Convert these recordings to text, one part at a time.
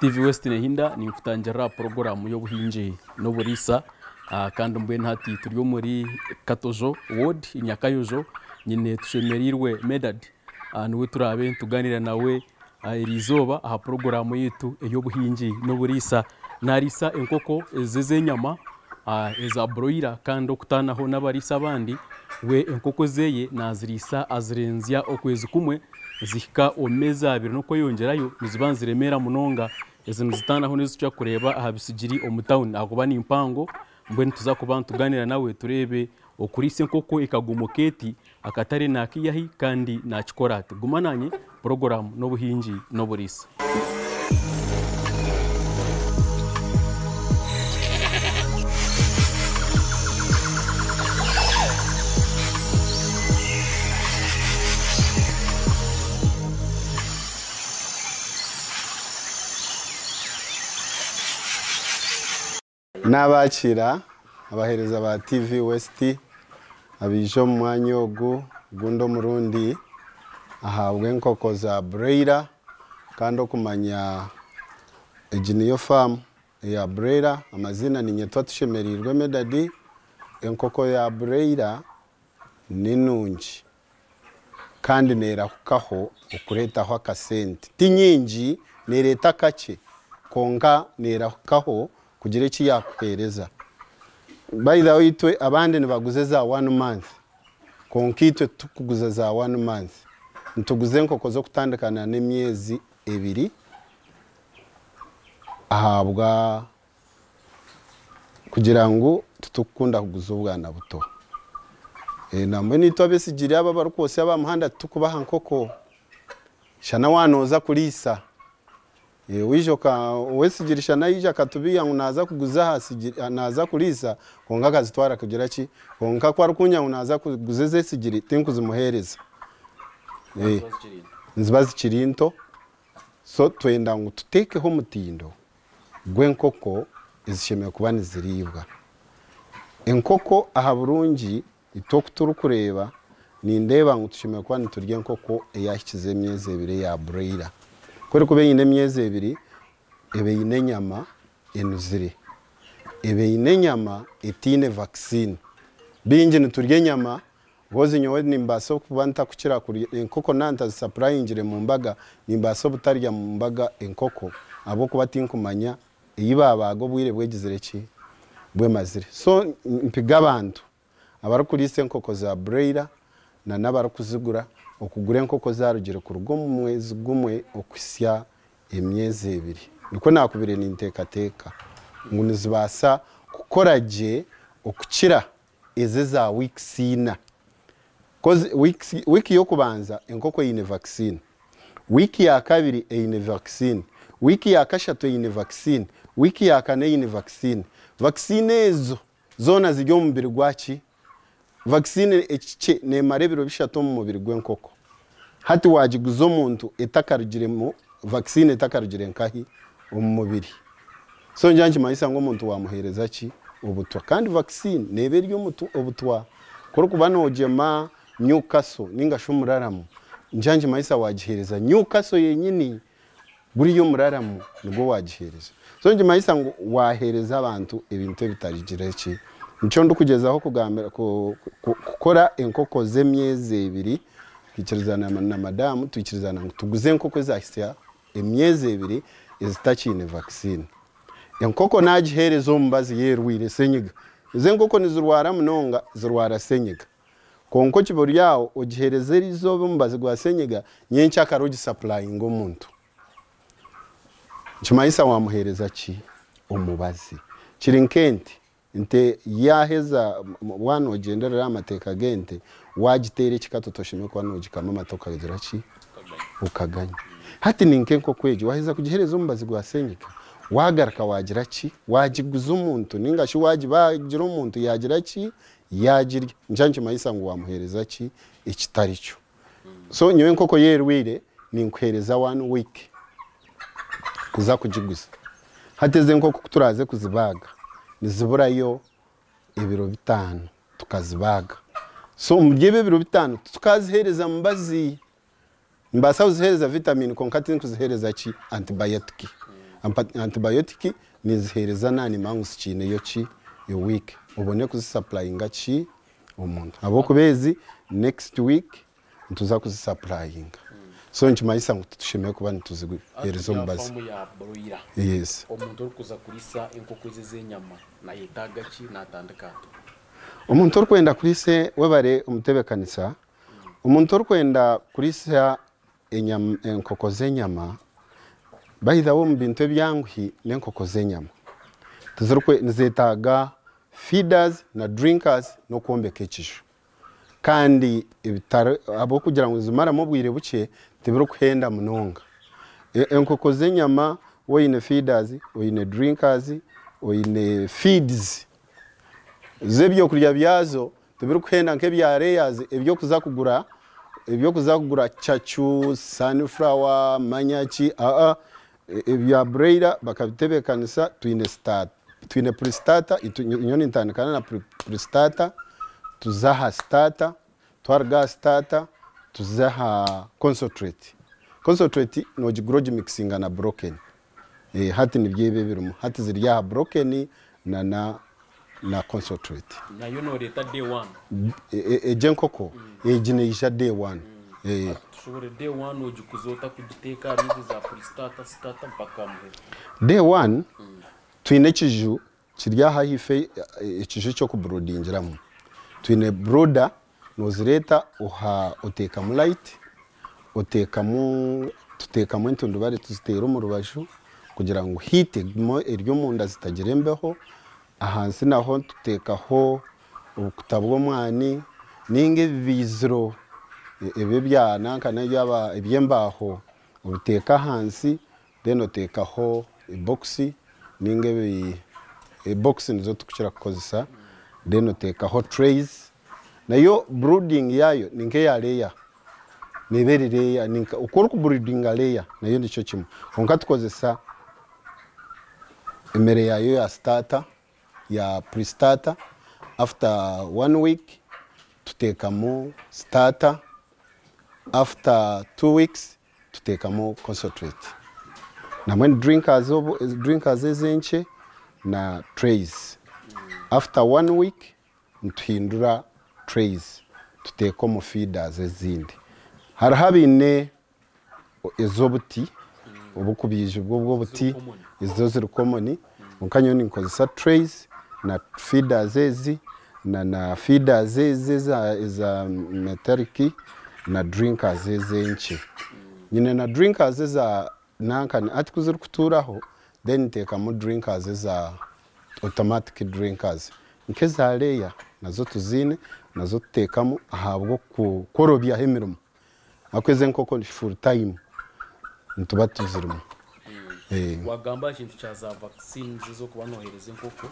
TV West Nehinda ninkutangirira aha poroguramu y'obuhingi n'oburiisa kandi mbwenu hati turi omuri Katojo ward Nyakayojo nyine Tushemereirwe Medard niwe turaabe nitugaaniira nawe eriizooba aha poroguramu yaitu ey'obuhingi n'oburiisa. Naariisa enkoko ezi ez'enyama eza broiler kandi okutaanaho n'abariisa abandi we enkoko ezeye naziriisa azirenzya okwezi kumwe zihika omu meezi abiri n'okweyongyerayo niziba niziremeera munonga. Ezi nizitaanaho n'ezi tukira kureeba aha bisigiri omu tawuni ahakuba ni mpango. Mbwenu nituza kuba nitugaaniira nawe tureebe okuriisa enkoko ekagomoka eti, akatare naakiiha hi kandi naakikora ati. Guma naanye, puroguraamu n'obuhingi n'oburiisa. Naabakiira abaheereza ba TV West abaija omu mwanya ogu ogundi omurundi ahabw'enkoko za broiler kandi okumanya egi niyo faamu eya broiler amaziina ninyetwa Tushemereirwe Medard, enkoko ya broiler ni nungi kandi neerahukaho okureetaho akasente. Ti nyingi, neereeta kakye kwonka neerahukaho kugira eki yaakuheereza. By the way itwe abandi nibaguza eza one month kwonka itwe titurikuguza za one month. Nituguza enkoko z'okutandikana n'emyezi ebiri ahabwa kugira ngu titurikukunda kuguza obwana buto. Nambwenu itwe abesigiri abo abarikwotsya aba muhanda titukubaha nkoko. Shana waaba nooza kuriisa, waija owesigiri shana yaija akatubiiha ngu naaza kuguza aha sigiri naaza kuriisa kwonka akazitwara kugira ki, kwonka ku arikungira ngu naaza kuguza ez'esigiri tinkuzimuheereza. Niziba zikiri nto. So twenda ngu tuteekeho omutindo gw'enkoko ezishemereire kuba niziriibwa. Enkoko aha burungi itwe oku turikureeba, nindeeba ngu tushemereire kuba niturya enkoko eyaahikize emyezi ebiri eya broiler. Ku erikuba eine emyezi ebiri, eba eine enyama enuzire, eba eine enyama etaine vaccine. Baingi niturya enyama Bwozi nyowe nimbaasa kuba ntakukira kurya enkoko naaba ntazisapurayingire mu mbaga, nimbaasa obutarya mu mbaga enkoko ahabw'okuba tinkumanya ei baabaaga obwire bwegizire ki? Bwemazire. So mpiga abantu abarikuriisa enkoko za broiler na n'abarikuzigura okugura enkoko ezarugire kuruga omu mwezi gumwe okuhitsya emyezi ebiri. Nikwo naakubire ninteekateeka ngu nizibaasa kukora gye okukira ezi eza weeks ina coz weeks week yokubanza enkoko eine vaccine, week yakabiri eine vaccine, week yakashatu eine vaccine, week yakana eine vaccine. Vaccine ezo zoona ziri omu mubiri gwaki? Vaccine ekikye nemara ebiro bishatu omu mubiri gwenkoko. Hati wagiguza omuntu etakarugiremu vaccine etakarugire nkahi? Omu mubiri. So ngira nikimanyisa ngu omuntu wamuhereza ki? Obutwa. Kandi vaccine neeba eri obutwa. Ku orikuba nogyema Newcastle ninga shi omuraramu, ngira nikimanyisa wagihereza Newcastle yenyini, guriya omuraramu nigwo wagihereza. So nikimanyisa ngu wahereza abantu ebintu ebitarigira ki? Nikyo ndikugyezaho kugambira kukora enkoko z'emyezi ebiri, twikirizana na madamu twikirizana ngu tuguze enkoko ezahitsya emyezi ebiri ezitakiine vaccine. Enkoko nagiheereza omubazi yerwire senyiga. Ezo enkoko nizirwara munonga zirwara senyiga. Kwonka okiba ori aho ogiheereza erizooba omubazi gwa senyiga nyenkyakara ogisapurayinga omuntu. Nikimanyisa wamuheereza ki? Omubazi. Kiri nk'ente. Ente yaaheza waaba noogyenderera aha mateeka g'ente, waagiteera ekikato toshemereire kuba noogikama amate okagira ki? Okaganywa. Hati ni nk'enkoko egyo, waaheza kugiheereza omubazi gwa senyiga, waagaruka waagira ki? Waagiguza omuntu nainga shi waagibaagira omuntu yaagira ki? Yaagirya. Nikyo nikimanyisa ngu waamuheereza ki? Ekitari kyo. So nyowe enkoko y'erwaire ninkuheereza one week kuza kugiguza. Hati ezi enkoko ku turaaze kuzibaaga niziburayo ebiro bitaano tukazibaaga. So omuri ebi ebiro bitaano titukaziheereza mubazi. Nimbaasa kuziheereza vitamin kwonka tinkuziheereza ki? Antibiotic. Antibiotic ninziheereza naanimanya ngu zikiineyo ki ewiiki obone kuzisapurayinga ki omuntu. Ahabw'okuba ezi next week nituza kuzisapurayinga. So nikimanyisa ngu titushemereire kuba nituziheereza omubazi. Faamu ya broiler. Yes. Omuntu orikuza kuriisa enkoko ezi ez'enyama nayetaaga ki? Natandika ata? Omuntu orikwenda kuriisa, webare omutebeekanisa, omuntu orikwenda kuriisa enkoko z'enyama, by the way omu bintu ebyanguhi n'enkoko z'enyama. Nizetaaga feeders na drinkers n'okwombeka ekiju. Kandi ahabw'okugira ngu nizimaramu obwire bukye, tibirikuhenda munonga. Enkoko z'enyama waaba oine feeders, oine drinkers, oine feeds z'ebyokurya byazo tibirikuhenda nk'ebya layers eby'okuza kugura cacu, sunflower, manya ki, ebya broiler bakabitebeekanisa twine starter, twine pre-starter, nyowe nintandikana na pre-starter, tuza aha starter, twaruga aha starter tuza aha concentrate. Concentrate noogigura ogimikisinga na broken. Hati nibyo ebi ebirimu. Hati ziri aha broken na concentrate. Nayo noreeta day one? Egi enkoko egi neija day one. Tushobore day one ogikuza ota kugiteeka ahari ezi za pre-starter, starter mpaka aha muheru? Day one twine ekiju kiri aha ahaifo, ekiju ky'okuburodingiramu. Twine brooder, nozireeta oteekamu light, oteekamu tuteekamu entundubare tuziteera omu rubaju kugira ngu heat egume eri omunda zitagira embeho. Ahansi naho tuteekaho obukuta bw'omwani ninga ebibiiziro ebi ebya nanka eby'embaaho obiteeka ahansi, then oteekaho ebokisi ninga ebokisi nizo turikukira kukozesa, then oteekaho trays. Nayo brooding yaayo ni nk'eya layer, neeba eri layer, oku orikuburodinga layer nayo nikyo kimwe, kwonka tukozesa emere yaayo ya starter, ya pre-starter, after one week tuteekamu starter, after 2 weeks tuteekamu concentrate. Nambwenu drinkers ez'enkye na trays. After one week nituhindura trays tuteeka omu feeders ezindi. Hariho abaine ez'obuti obukubiijibwa obw'obuti, ezo ziri common, kwonka nyowe ninkozesa trays na feeders ezi na feeders ezi eza metallic na drinkers ez'enkye. Nyine na drinkers eza nankani hati ku zirikutuuraho then nteekamu drinkers eza automatic drinkers nk'eza layer nazo tuziine, nazo tuteekamu ahabw'okworobyaho emirimo. Ahabw'okuba ez'enkoko full time nituba tuzirimu. Wagamba aha kintu kya za vaccines ez'okuba nooheereza enkoko,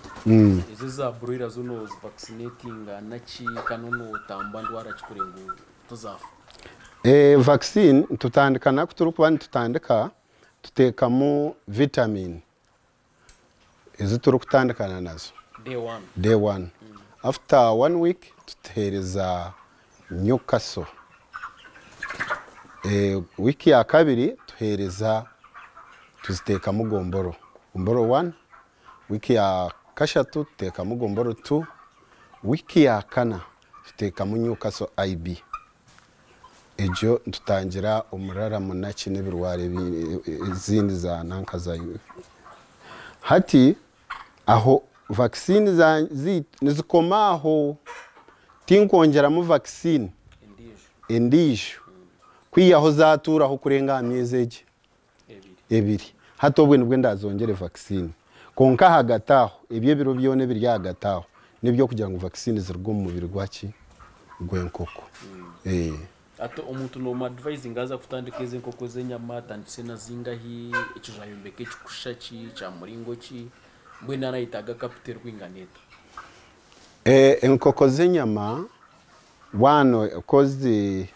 ezo eza broiler zo nozivaccinatinga naki kandi nootamba ndwara ki kureba ngu tizaafa? Vaccine tutandika naku turikuba nitutandika tuteekamu vitamin ezi turikutandikana nazo. Day one? Day one. After one week tutuheereza Newcastle. Wiiki ya kabiri tuheereza tuziteekamu Gumboro, Gumboro one, wiiki ya kashatu tuteekamu Gumboro two, wiiki ya kana tuteekamu Newcastle IB. Egyo nitutangira omurara munaki n'ebirwara ezindi za nanka za hati aho vaccine nizikoma aho, tinkwongyeramu vaccine endiijo endiijo kwihaho zatuuraho kurenga aha myezi egi 2. 2. Hati obwe nibwe ndazongyere vaccine, kwonka ahagati aho ebyo ebiro byona ebiri ahagati aho n'ebyokugira ngu vaccine ziruga omu mubiri gwaki gw'enkoko. Ate omuntu nomuadvisinga aza kutandika ezi enkoko z'enyama atandikise na zingahi, ekiju ayombeke ekikusha ki, kya muringo ki, mbwenu arayetaaga capital erikwingana eta? Enkoko z'enyama one kozi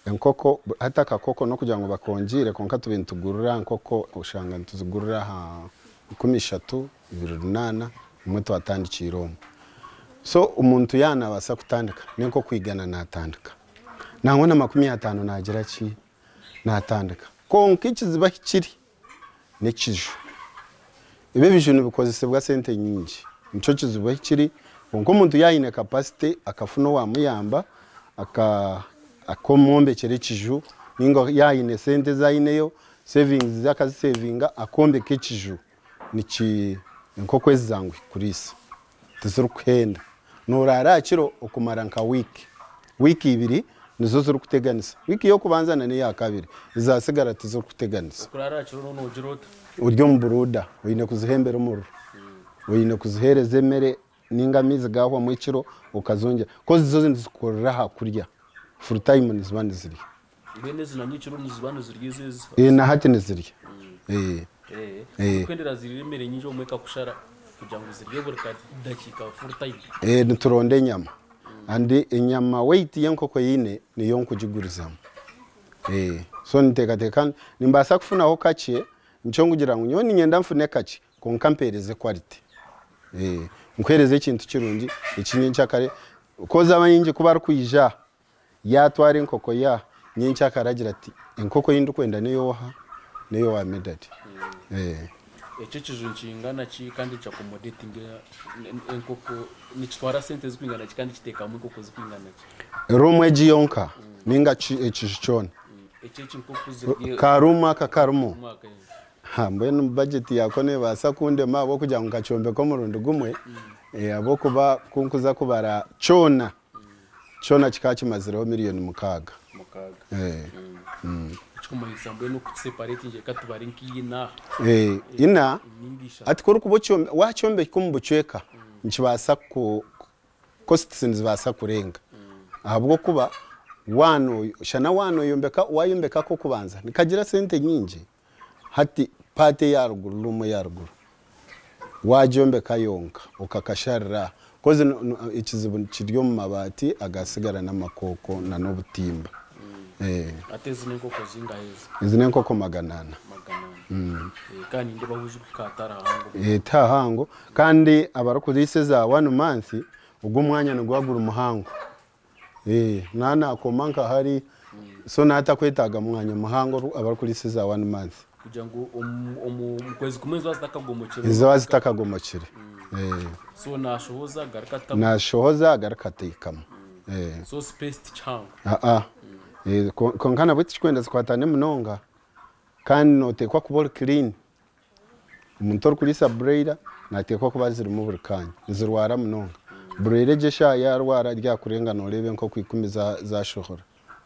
enkoko hati akakoko n'okugira ngu bakongiire, kwonka tube nitugurira nkoko oshanga nituzigurira aha 30,000, 28, nimwe twatandikiire omwo. So omuntu yaaba nabaasa kutandika n'enkoko 100 natandika, nangwa na 50 nagira ki natandika, kwonka ekizibu ahi kiri n'ekiju. Ebi ebiju nibikozesibwa sente nyingi nikyo kizibu ahi kiri kwonka omuntu yaaba aine capacity akafuna owamuyamba akamwombekyera ekiju ninga yaaba aine sente ezi aineyo savings ze akazisevinga akombeka ekiju niki enkoko ezi zanguhi kuriisa tizirikuhenda. Noraara aha kiro okumara nka wiiki, wiiki ibiri nizo zirikuteganisa, wiiki y'okubanza na n'eyakabiri ezasigara tizirikuteganisa. Okuraara aha kiro noogira ota? Ori omu buruuda oine kuzihembera omuriro, oine kuziheereza emere ninga amaizi gahwamu ekiro okazongyera coz zo nizikurira aha kurya full time niziba nizirya. Mbwenu ezi na nyekiro niziba nizirya ezi ezi? Eeh na hati nizirya. Eeh. Eeh. Orikwendera zirire emere nyingi obumwe ekakushara kugira ngu zirye buri kadakiika full time. Eeh nituronda enyama and enyama weight y'enkoko eine niyo nkugigurizamu. Eeh so ninteekateeka nimbaasa kufunaho kakye nikyo nkugira ngu nyowe niinyenda nfune kakye kwonka mpeereze quality. Eeh nkuheereze ekintu kirungi eki nyenkyakare coz abaingi ku barikwija Yaatwara enkoko ya nyenkyakare agira ati, Enkoko ei ndikwenda n'ey'oha? N'ey'owa Medard. Ekyo ekiju nikingana ki kandi nikiakomodetinga enkoko, nikitwara sente zirikwingana ki kandi kiteekamu enkoko zirikwingana ki? Ruumu egi yonka ninga ekiju kyona? Ekyo eki nk'oku ziri. Ka ruumu aka karimu? Mbwenu bajeti yaako neebaasa kundema ahabw'okugira ngu nkakyombeka omurundi gumwe, ahabw'okuba ku nkuza kubara kyona, Kyona kikaba kimazireho miriyoni mukaaga. Mukaaga. Ekikumanyisa mbwenu okukiseparetinga reka tubare nk'ina. Ina, Ninga ishatu. hati ku orikuba wakyombeka omu bucweka nikibaasa ku costs nizibaasa kurenga ahabw'okuba shana waanoyombeka wayombeka ak'okubanza nikagira sente nyingi. Hati part eya ruguru room eya ruguru wagyombeka yonka okakasharira coz ekizibu kiri omu mabaati agasigara namakooko na nobutimba. Hati ezi nenkoko zingahi ezi? Ezi nenkoko 400. 400. Kandi nindeeba ahu zirikuhika hatari hahango. Tihahango kandi abarikuriisa eza one month ogwo omwanya niguba guri muhango. Naaba nakooma nka hari so naaba atakwetaaga mwanya muhango abarikuriisa eza one month. Kugira ngu omu kwezi kumwe niziba zitakagomokire. Niziba zitakagomokire. So nashohoza agaruka atamu. Nashohoza agaruka ateekamu. So space tikihango. Aa kwonka nabwo tikikwenda zikwatane munonga kandi noteekwa kuba ori clean. Omuntu orikuriisa broiler nateekwa kuba azirimu buri kaanya, nizirwara munonga. Broiler egyo eshaaha yarwara eryakurenga noreeba enkoko ikumi zashohora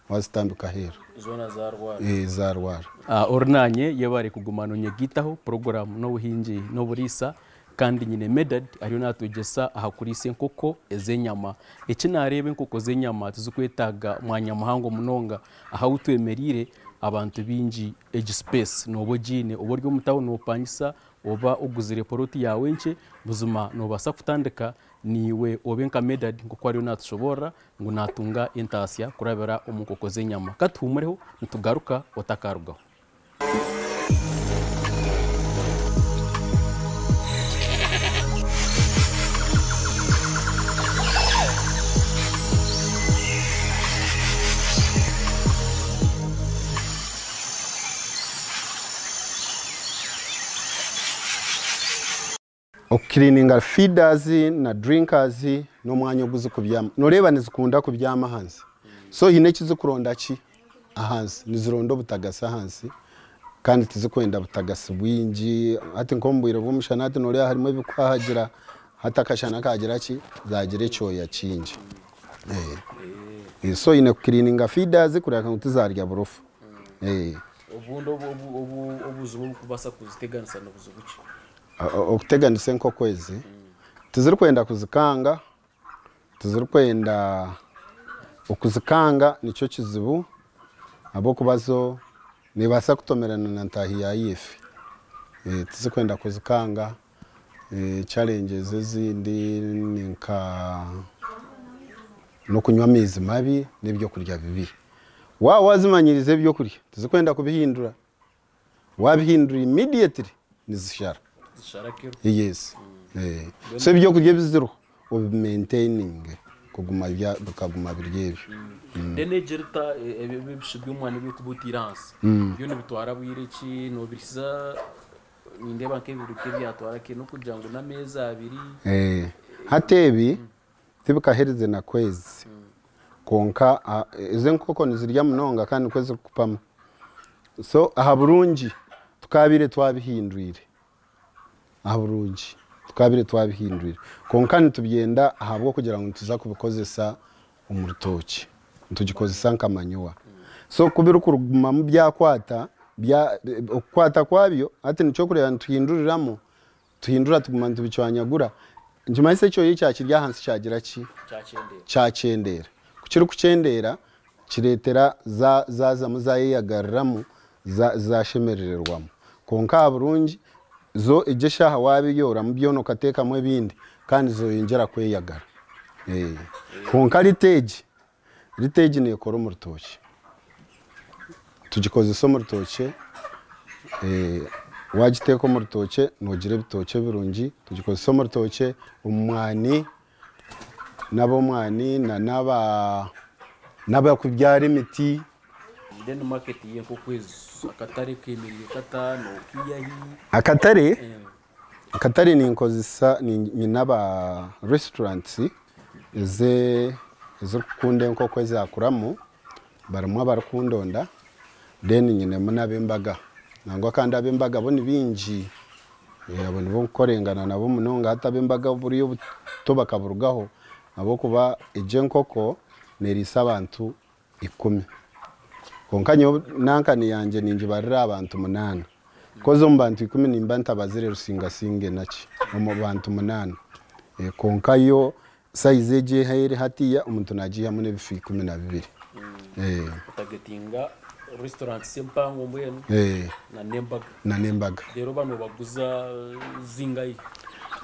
wazitambika aheeru. Zoona zarwara. Zarwara. Ori naanye yebare kuguma nonyegaitaho puroguraamu n'obuhingi n'oburiisa kandi nyine Medard ariyo natwegyesa aha kuriisa enkoko ez'enyama. Eki nareeba enkoko z'enyama tizikwetaaga mwanya muhango munonga aha ahu twemereire abantu baingi Egi space nooba ogiine oba ori omu town noopangisa oba oguzire poloti yaawe nkye, buzima noobaasa kutandika naiwe obe nka Medard nk'oku ariyo naatushoboorora ngu naatunga entaasya kurabira omu nkoko z'enyama. Ka tuhuumureho nitugaruka otakaarugaho. Okukiriininga feeders na drinkers n'omwanya ogu zikubyama. Noreeba nizikunda kubyama ahansi. So haine eki zikuronda ki ahansi, nizironda obutagasi ahansi kandi tizikwenda butagasi bwingi. Hati nk'omu bwire bw'omushana hati noreeba harimu ebikuhahagira, hati akashana kagira ki, zagira ekyoya kingi. So oine kukiriininga feeders kureeba ngu tizarya burofa. Obundi obuzibu oburikubaasa kuziteganisa ni buzibu ki? Okuteganisa enkoko ezi, tizirikwenda kuzikanga, tizirikwenda okuzikanga nikyo kizibu ahabw'okuba zo neebaasa kutomerana na ntaahi yaayo efe. Tizirikwenda kuzikanga, challenges ezindi ni nka n'okunywa amaizi mabi n'ebyokurya bibi. Waaba waazimanyiriza ebyokurya tizikwenda kubihindura, waabihindura immediately nizishara. Zishara kiro. Yes. So ebyokurya ebiziriho obimaintaininge kuguma bikaguma biri ebyo. Then egyo erita ebi ebishu by'omwana ebi orikuba oteire ahansi byo nibitwara bwire ki? Noobirisiza. Nindeeba nk'ebiro nk'ebyatwara ki n'okugira ngu n'ameezi abiri. Hati ebi tibikaherize na kwezi kwonka ezi enkoko nizirya munonga kandi nikwo zirikupama. So aha burungi tukabaire twabihindwire, aha burungi tukabaire twabihindwire kwonka nitubyenda ahabw'okugira ngu nituza kubikozesa omu rutookye, nitugikozesa nka manure. So ku birikugumamu byakwata, okukwata kwabyo hati nikyo orikureeba nituhinduriramu, tuhindura tuguma nitubicwanyagura, nikimanyisa ekyoya ekyakiri ahansi kyagira ki? Kyakyendeera. Ku kirikukyendeera kireetera zaazamu zayeyagariramu zashemerererwamu. Kwonka aha burungi zo egyo eshaaha wabiyoramu byona okateekamu ebindi kandi zoyongyera kweyagara. Kwonka rita egi, rita egi neekora omu rutookye. Tugikozesa omu rutookye, wagiteeka omu rutookye noogira ebitookye birungi. Tugikozesa omu rutookye, omu mwani, n'ab'omwani n'abarikubyara emiti. Then market y'enkoko ezo akatare kemereire kata nokiiha hi? Akatare, akatare ninkozesa nyine aba restaurants ezirikukunda enkoko ezakuramu, barimu abarikundonda then nyinemu n'ab'embaga. Nangwa kandi ab'embaga bo ni baingi, abo nibo nkukorengana nabo munonga hati ab'embaga buriya obuto bakaburugaho ahabw'okuba egyo enkoko neriisa abantu 10. Kwonka nyowe nankani yangye ningibarira aha bantu munaana. Kozi omu bantu 10 nimba ntabazire rusingasinge naki, omu bantu munaana. Kwonka yo sayizi egi eri hatiiya omuntu nagiihamu n'ebifu 12. Otagetinga restaurants empango mbwenu na n'embaga. Na n'embaga. Reero banu obaguza zingahi?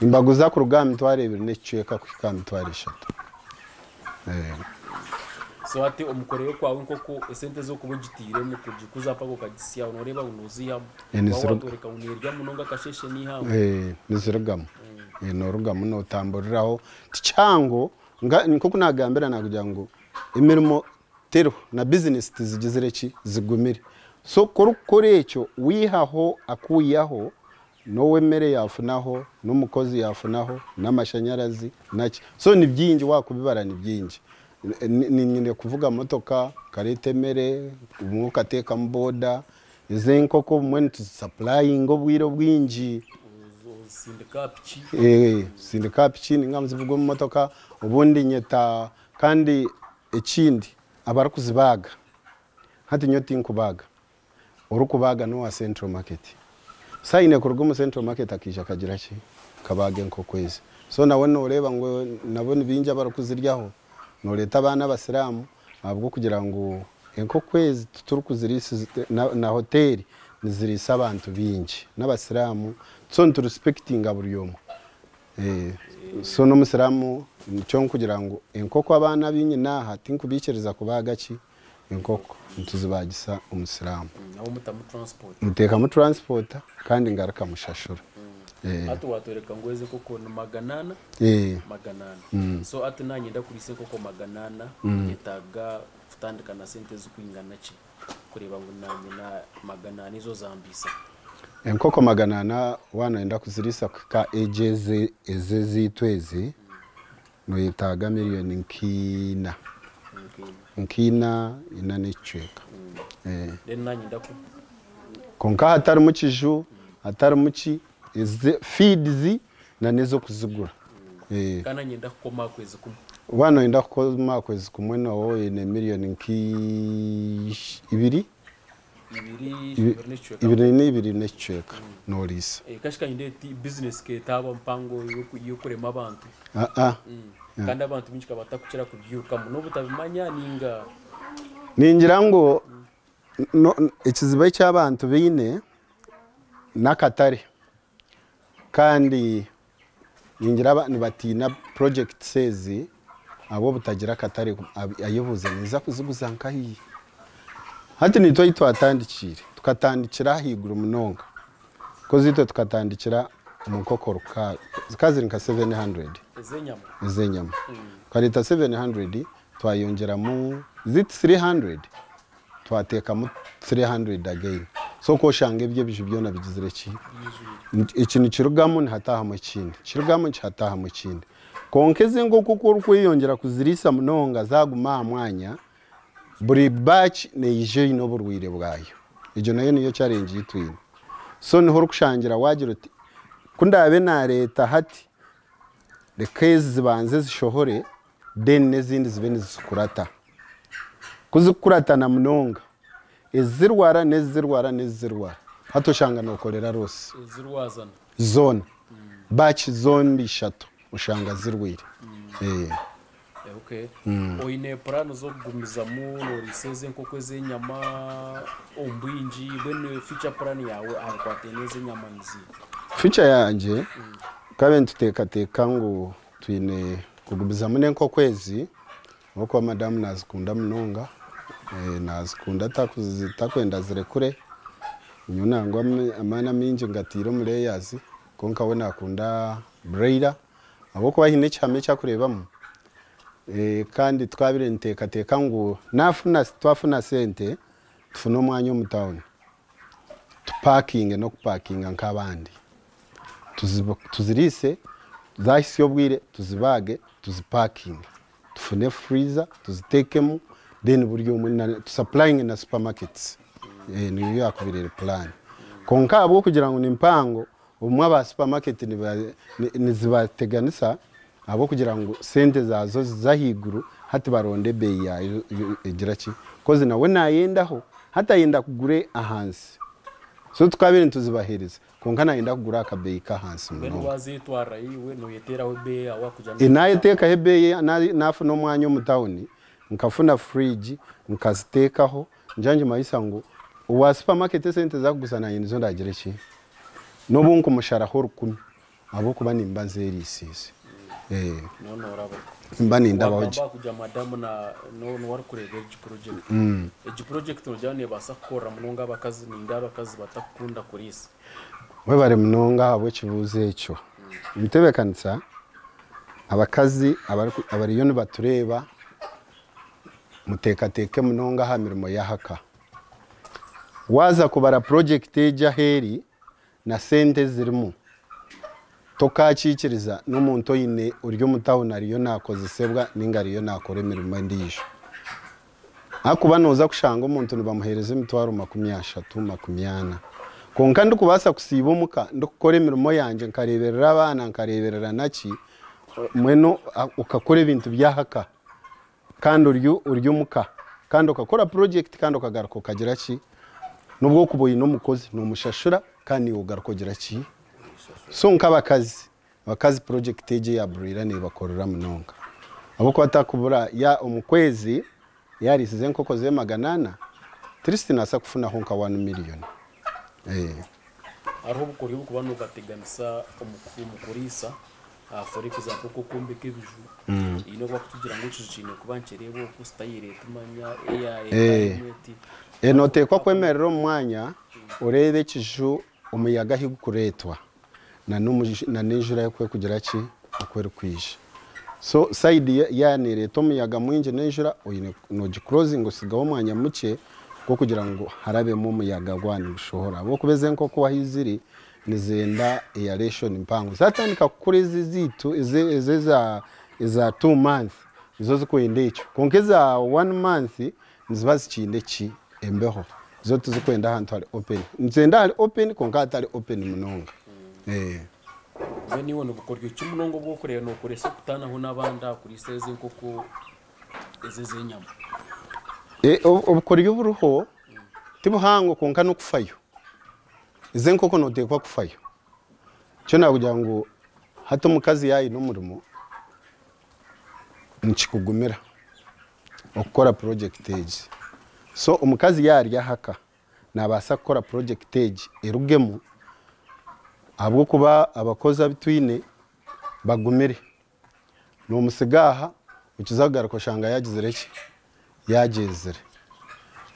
Nimbaguza kuruga aha 25,000 kuhika aha 30,000. So hati omu kureeba kwawe nk'oku esente ezi orikuba ogitairemu kugikuza mpaka okagisya nooreeba ngu nooziihamu? Waaba waatworeka ngu neerya munonga akasheeshe n'eihangwe. Nizirugamu, noorugamu nootamburiraho. Ti kihango nk'oku naagambira naakugira ngu emirimo teriho na bizinesi tizigizire ki, zigumire. So ku orikukora ekyo wiihaho akuwihaho, n'ow'emere yaafunaho, n'omukozi yaafunaho, n'amashanyarazi naki. So ni bingi waakubibara ni bingi. Niinyine kuvuga motoka nkareeta emere, obumwe okateekamu boda, ezi enkoko obumwe nituzisapurayinga obwire obwingi. Ozisindika aha piki? Nzisindika aha piki ninga nzivuga omu motoka, obundi nyeta kandi ekindi abarikuzibaaga, hati nyowe tinkubaaga, orikubaaga n'owa Central Market. So aine kuruga omu Central Market akaija akagira ki? Akabaaga enkoko ezi. So nawe nooreeba ngu nabo ni baingi abarikuziryaho. Nooreeta abaana abasiraamu ahabw'okugira ngu enkoko ezi titurikuziriisa na hoteeri niziriisa abantu baingi n'abasiraamu. So niturusipekitinga buri omwe. So n'omusiraamu nikyo nkugira ngu enkoko abaana abu nyine aha tinkubaikiriza kubaaga ki? Enkoko nituzibaagisa omusiraamu. Nawe mutamu transport? Nteekamu transport kandi ngaruka mushashura. Hati waatworeka ngu ezi enkoko ni 400? 400. So hati naanyenda kuriisa enkoko 400, nyetaaga kutandika na sente ezirikwingana ki kureeba ngu naanye 400 ezo zambiisa? Enkoko 400 waaba nooyenda kuziriisa kuhika egi ezi ezaitu ezi, noyetaaga miriyoni nk'ina. Nk'ina, ina n'ekicweka. Then naanye ndaku. Kwonka hatarimu kiju, hatarimu ki, ezi feeds na n'ez'okuzigura. Kandi naanye ndakukoma aha kwezi kumwe. Waaba noyenda kukoma aha kwezi kumwe nooba oine miriyoni nk'ibiri. Ibiri, ibiri n'ekicweka. Ibiri n'ibiri n'ekicweka nooriisa. Kashi kanyine ti bizinesi keetaaba mpango y'okurema abantu. Aa. Kandi abantu baingi kabatakukira kubyirukamu n'obutabimanya ninga. Ningira ngu ekizibu eki abantu baine n'akatare kandi ningira nibatiina projects ezi ahabw'obutagira akatare ayebuuza ninza kuziguza nkahi? Hati naitwe ahu twatandikiire tukatandikira ahaiguru munonga kozi itwe tukatandikira omu nkoko 600 zikaba ziri nka 700 Ez'enyama? Ez'enyama. Tukareeta 700 twayongyeramu ziti 300 twateekamu 300 again. So kooshanga ebyo ebiju byona bigizire ki? Eki nikirugamu nihataahamu ekindi, kirugamu nikihataahamu ekindi. Kwonka ezi enkoko ku orikweyongyera kuziriisa munonga zaaguma aha mwanya, buri batch neija eine oburwaire bwayo. Egyo nayo niyo challenge ei twine. So niho orikushangira waagira oti ku ndaabe naareeta hati, reka ezi zibanze zishohore then n'ezindi zibe nizikurata. Ku zikukuratana munonga, ezirwara n'ezirwara n'ezirwara, hati oshanga nookorera loss. Ezirwazana. Zoona. Batch zombi ishatu oshanga zirwire. Okay. Oine puraani z'okugumizamu nooriisa ezi enkoko ez'enyama omu bwingi? Mbwenu future plan yaawe aha bikwataine n'ez'enyama niziiha? Future yangye, tukabe nituteekateeka ngu twine kugumizamu n'enkoko ezi ahabw'okuba madamu naazikunda munonga, naazikunda takwenda zirekure. Nyowe nangwa amaani amaingi ngataire omu layers kwonka we naakunda broiler ahabw'okuba haine ekihama eki arikureebamu. Kandi twabire nituteekateeka ngu naafuna twafuna sente tufune omwanya omu tawuni tupakinge n'okupakinga nk'abandi. Tuziriise, zaahitsya obwire tuzibaage tuzipakinge. Tufune freezer tuziteekemu then buri omwe tusupplyinge na supermarkets. Niyo yaakubaire eri plan. Kwonka ahabw'okugira ngu ni mpango, obumwe aba supermarket nizibateganisa ahabw'okugira ngu sente zaazo z'ahaiguru hati baronda ebeeyi yaayo egira ki? Kozi nawe naayendaho, hati ayenda kugura ahansi. So tukabaire nituzibaheereza kwonka nayenda kugura aha kabeeyi k'ahansi Mbwenu munonga. wazeetwarira iwe nooyeteeraho ebeeyi yawe ahakugira ngu Naayeteekaho ebeeyi naafuna omwanya omu tawuni nkafuna fridge nkaziteekaho ngira ngimanyisa ngu owa supermarket esente ezi arikuguza naanye nizo ndaagire ki? N'obu nkumusharaho 1000 ahabw'okuba nimba nzeeriisiize. Noona oraba. Nimba nindabaho Wagamba gye. aha kugira madamu na niwe arikureeba egi project. Egi project noogira ngu neebaasa kukorera munonga abakazi ninga abakazi batakukunda kuriisa? Webare munonga ahabw'ekibuuzo ekyo. Omutebeekanisa, abakazi abariyo nibatureeba muteekateeke munonga aha mirimo y'aha ka. Waaza kubara purojekiti egi ahu eri na sente ezirimu, tokaakiikiriza n'omuntu oine ori omu tawuni ariyo naakozesebwa ninga ariyo naakora emirimo endiijo. Ahakuba nooza kushanga omuntu nibamuheereza emitwaro 30, 40. Kwonka ndikubaasa kusiiba omuka ndikukora emirimo yangye nkareeberera abaana nkareeberera naki, mbwenu okakora ebintu by'aha ka kandi ori omuka kandi okakora purojekiti kandi okagaruka okagira ki? N'obu orikuba oine omukozi noomushashura kandi naiwe ogaruka ogira ki? So nk'abakazi, abakazi purojekiti egi eya broiler neebakorera munonga. Ahabw'okuba takubura omu kwezi yaariisize enkoko ze 400, at least naabaasa kufunaho nka 1 million. Hariho obukoryo oburikuba nibubateganisa omu kuriisa, for example nk'okwombeka ebiju, haine obu barikutugira ngu ekiju kiine kuba nikireebwa oku, sitayiro etimanya, eya eti. Nooteekwa kwemerera omu mwanya oreebe ekiju omuyaga ahu gurikureetwa na n'enjura oku erikugira ki? Oku erikwija. So side yaaba neereeta omuyaga mwingi n'enjura oine noogiclosinga osigaho omwanya mukye gw'okugira ngu harabemu omuyaga gwaba nigushohora. Ahabw'okuba ezi enkoko ahu ziri nizenda aeration mpango. Zaatandika kukura ezi ezaitu ezi eza 2 months nizo zirikwenda ekyo. Kwonka eza one month niziba zikiine ki? Embeho. Zo tizikwenda ahantu hari open. Nizenda ahari open kwonka hatari open munonga. Mbwenu iwe nibukoryo ki munonga obu orikureeba nookoresa okutaanaho n'abandi aha kuriisa ezi enkoko ezi ez'enyama? Obukoryo oburiho ti buhango kwonka n'okufayo. Ezi enkoko nooteekwa kufayo. Nikyo naakugira ngu hati omukazi yaaba aine omurimo nikikugumira okukora purojekiti egi. So omukazi yaaba ari aha ka naabaasa kukora purojekiti egi erugemu ahabw'okuba abakozi abu twine bagumire. Noomusiga aha okiza kugaruka oshanga yaagizire ki? Yaagyezire.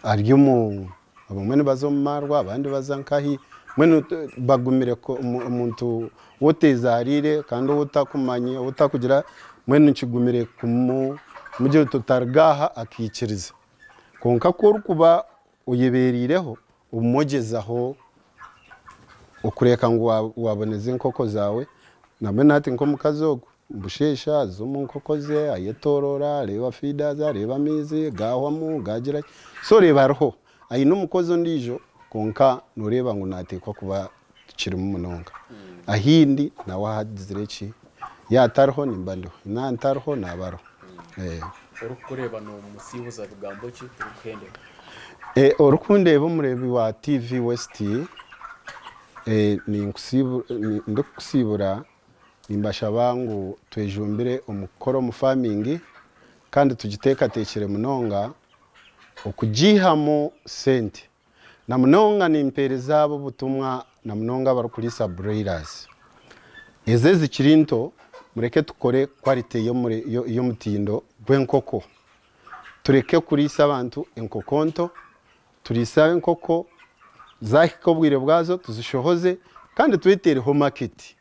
Ari omu abamwe nibaza omu maarwa abandi baza nkahi mbwenu bagumire omuntu ou otezaariire kandi ou otakumanya ou otakugira mbwenu kigumire kumugira oti otaruga aha akaikiriza. Kwonka ku orikuba oyebeeriireho Obumwe ogyezaho okureeka ngu waboneza enkoko zaawe. Nambwenu hati nk'omukazi ogu busheesha aza omu nkoko ze, ayetorora, areeba feeders, areeba amaizi gahwamu, gagira ki. So oreeba hariho aine omukozi ondiijo, kwonka noreeba ngu nateekwa kuba tukirimu munonga. Ahindi nawe ahagizire ki, yaatariho nimba ndiho, naaba ntariho naaba ariho. Orikukureeba nomusiibuza bigambo ki turikuhendera? Orikundeeba omureebi wa TV West, ndikukusiibura nimbashaba ngu twejumbire omu kukora omu farming kandi tugiteekateekire munonga okugiihamu sente. Na munonga nimpeereza abo obutumwa na munonga abarikuriisa broilers. Ezo ezikiri nto mureke tukore quality y'omutindo gw'enkoko. Tureke kuriisa abantu enkoko nto, turiise enkoko zahika obwire bwazo tuzishohoze kandi twetereho market.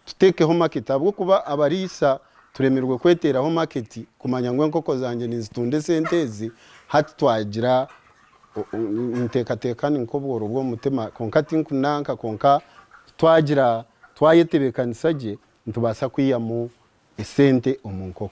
Tuteekeho market ahabw'okuba abariisa turemirwe kweteeraho market kumanya ngu enkoko zangye nizitunda esente ezi. Hati twagira nteekateeka ni nk'obworo bw'omu mutima, kwonka tinkunanka, kwonka twagira twayetebeekanisa gye nitubaasa kwihamu esente omu nkoko.